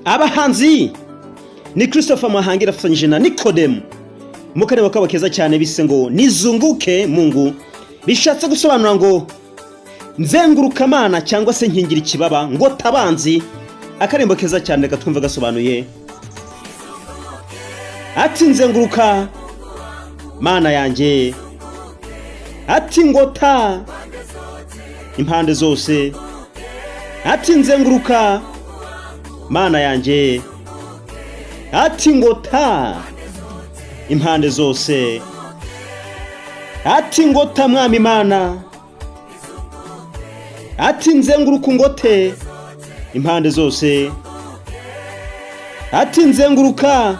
Abahanzi ni Christopher Muhangira afatanyije na Nicodem mu karere kabo keza cyane bise ngo "Nizunguke Mungu", bishatse gusobanura ngo "Nzenguruka Mana" cyangwa se "Nkingira ikibaba", ngo tabanzi. Akarembo keza cyane gatwumva gasobanuye ati: "Nzenguruka Mana yanjye", ati: "Ngota impande zose", ati: "Nzenguruka Mana yanjye", ati: "Ngota impande zose", ati: "Ngota Mwami Mana", ati: "Nzenguruka ungote impande zose", ati: "Nzenguruka",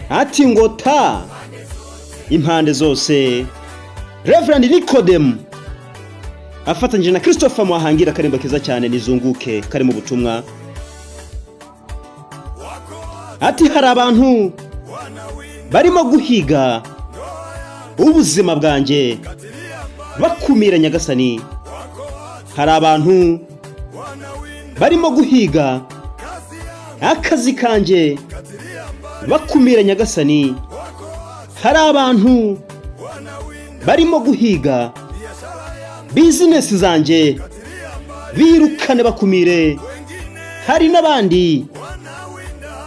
ati: "Ngota impande zose". Reverend Nicodem afatanyije na Christopher Muhangira, akarimbo keza cyane "Nizunguke" kari mu butumwa. Ati: "Hari abantu barimo guhiga ubuzima bwanjye, bakumira Nyagasani. Hari abantu barimo guhiga akazi kanjye, bakumira Nyagasani. Hari abantu barimo guhiga bizinesi zanjye, birukane, bakumire. Hari n'abandi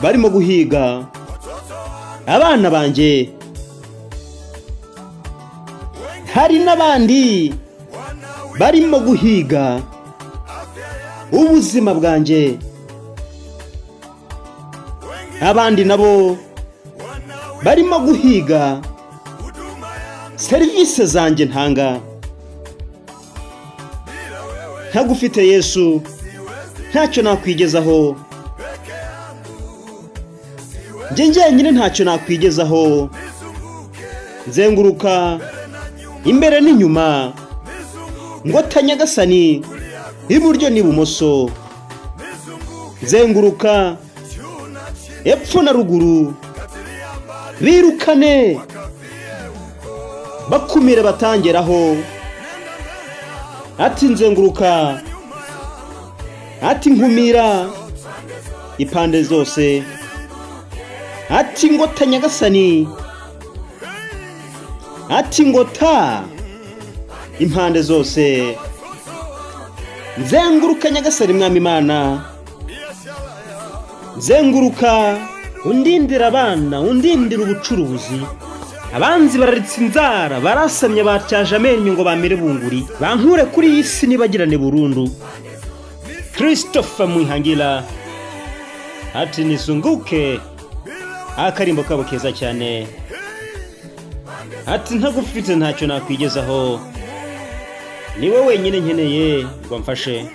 barimo guhiga abana banjye. Hari n'abandi barimo guhiga ubuzima bwanjye. Abandi nabo barimo guhiga serivisi zanjye ntanga. Ntagufite Yesu, ntacyo nakwigezaho. Njye njyenyine ntacyo nakwigezaho. Nzenguruka imbere n'inyuma, ngota Nyagasani iburyo n'ibumoso. Nzenguruka epfo na ruguru. Birukane, bakumire, batangeraho." Ati: "Nzenguruka", ati: "Nkumira ipande zose", ati: "Ngota Nyagasani", ati: "Ngota impande zose. Nzenguruka Nyagasani Mwami Imana, nzenguruka, undindira abana, undindira ubucuruzi. Abanzi bararitse inzara, barasamye, batyaje amenyo ngo bamire bunguri, bankure kuri iyi si nibagirane burundu." Christopher Mwihangira ati "Nizunguke", akarimbo kabo keza cyane. Ati: "Ntagufite ntacyo nakwigezaho, ni wowe wenyine nkeneye ngo mfashe."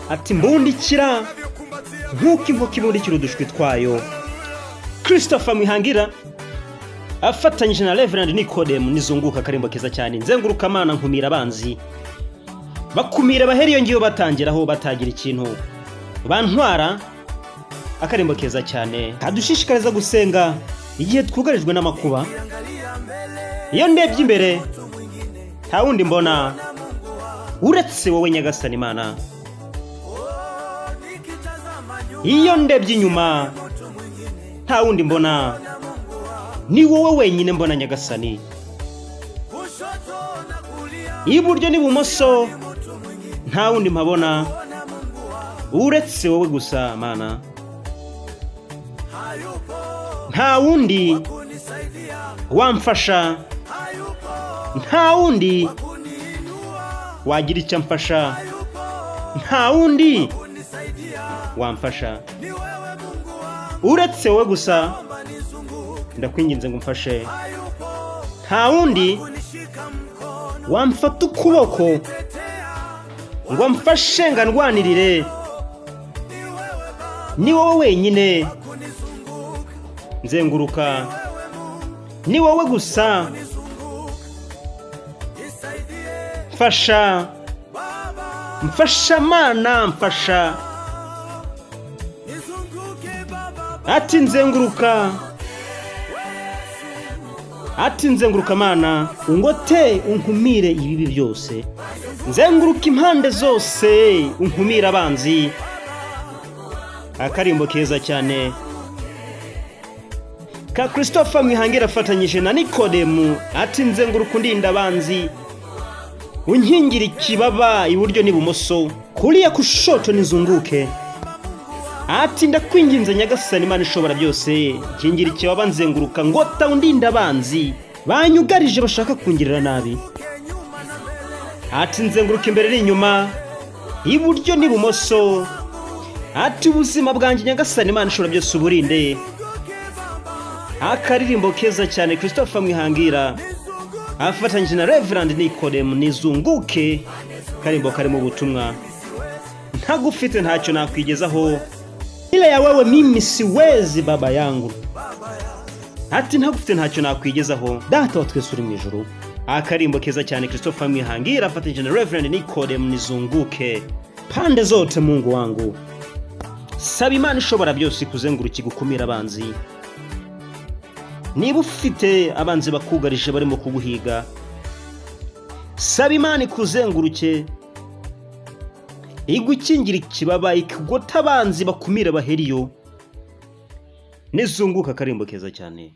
Ati: "Mbundikira nk'uko inkoko ibundikira udushwi twayo." Christopher Mwihangira afatanyije na Reverend Nicodem, "Nizunguka", akarimbo keza cyane. "Nzenguruka Mana, nkumira abanzi, bakumira, bahera iyo ngiyo, batangiraho, batagira ikintu bantwara." Akarimbo keza cyane kadushishikariza gusenga igihe twugarijwe n'amakuba. Iyo ndebye imbere, nta wundi mbona uretse wowe Nyagasani Imana. Iyo ndebye inyuma, nta wundi mbona, ni wowe wenyine mbona Nyagasani. Iburyo n'ibumoso nta wundi mpabona uretse wowe gusa Mana. Nta wundi wamfasha, nta wundi wagira icyo amfasha, nta wundi wamfasha uretse wowe gusa. Ndakwinginze ngo umfashe. Nta wundi wamfata ukuboko ngo amfashe, ngo andwanirire, ni wowe wenyine. Nzenguruka, ni wowe gusa. Mfasha, mfasha Mana, mfasha." Ati: "Nzenguruka", ati: "Nzenguruka Mana, ungote, unkumire ibibi byose." Nzenguruka impande zose, unkumire abanzi. Akarimbo keza cyane ka Christopher Mwihangira afatanyije na Nikodemu, ati: "Nzenguruka, undinda abanzi, unkingira ikibaba iburyo n'ibumoso, kulia kushoto nizunguke." Ati: "Ndakwinginze Nyagasani Imana ishobora byose, nkingira ikibaba, nzenguruka, ngota, undinda abanzi banyugarije bashaka kungirira nabi." Ati: "Nzenguruka imbere n'inyuma, iburyo n'ibumoso." Ati: "Ubuzima bwanjye, Nyagasani Imana ishobora byose, uburinde." Akaririmbo keza cyane, Christopher Mwihangira afatanyije na Reverend Nikodemu, "Nizunguke". Karimbo karimo ubutumwa: ntagufite ntacyo nakwigezaho, bila ya wewe mimi siwezi, baba yangu. Ati: "Ntagufite ntacyo nakwigezaho, Data wa twese uri mu ijuru." Akarimbo keza cyane, Christopher Mwihangira afatanyije na Reverend Nikodemu, "Nizunguke pande zote, Mungu wangu". Saba Imana ishobora byose ikuzenguruka, igukumira abanzi. Niba ufite abanzi bakugarije barimo kuguhiga, saba Imana ikuzenguruke, igukingira ikibaba, ikugota abanzi, bakumira baheriyo. Nizunguka, akarimbo keza cyane.